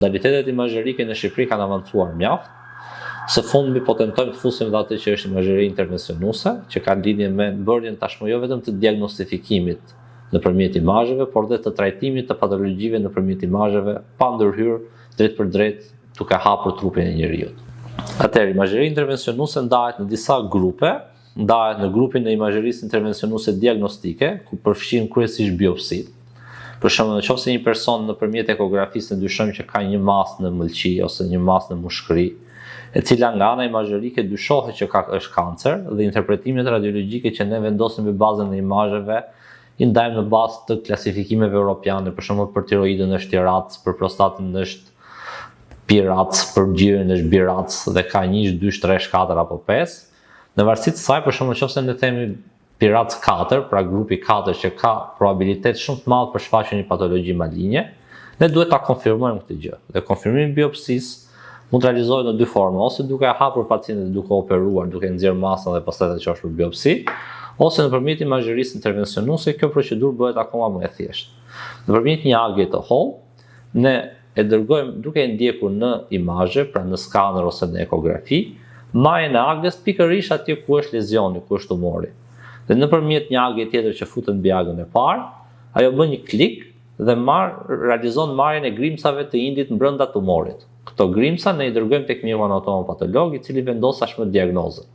Modalitetet imazherike në Shqipëri kanë avancuar mjaft. Së fundmi po tentojmë të fusim dhe atë që është imazheri intervencionuese, që ka lidhje me bërjen tashmë jo vetëm të diagnostifikimit nëpërmjet imazheve, por dhe të trajtimit të patologjive nëpërmjet imazheve pa ndërhyrë drejtpërdrejt duke hapur trupin e njeriut. Atëherë, imazheri intervencionuese ndahet në disa grupe, ndahet në grupin e imazherisë intervencionuese diagnostike, ku përfshin kryesisht biopsitë. Për shembull, në qoftë se një person nëpërmjet ekografisë ne dyshojmë që ka një masë në mëlçi ose një masë në mushkëri, e cila nga ana imazherike dyshohet që ka është kancer dhe interpretimet radiologjike që ne vendosim mbi bazën e imazheve i ndajmë në bazë të klasifikimeve europiane, për shembull për tiroidën është TIRADS, për prostatën është PIRADS, për gjirin është BIRADS dhe ka 1, 2, 3, 4 apo 5. Në varësi të saj, për shembull, nëse ne themi PIRADS 4, pra grupi 4 që ka probabilitet shumë të madh për shfaqjen e një patologji malinje, ne duhet ta konfirmojmë këtë gjë. Dhe konfirmimi i biopsisë mund të realizohet në dy forma, ose duke e hapur pacientin dhe duke operuar, duke nxjerrë masën dhe pastaj ta çosh për biopsi, ose nëpërmjet imazherisë intervencionuese, kjo procedurë bëhet akoma më e thjeshtë. Nëpërmjet një age të hollë, ne e dërgojmë duke e ndjekur në imazhe, pra në skaner ose në ekografi, majën e agës pikërisht atje ku është lezioni, ku është tumori. Dhe nëpërmjet një age tjetër që futet mbi agën e parë, ajo bën një klik dhe realizon marrjen e grimcave të indit brenda tumorit. Këto grimca ne i dërgojmë tek mjeku anatomopatolog, i cili vendos tashmë diagnozën.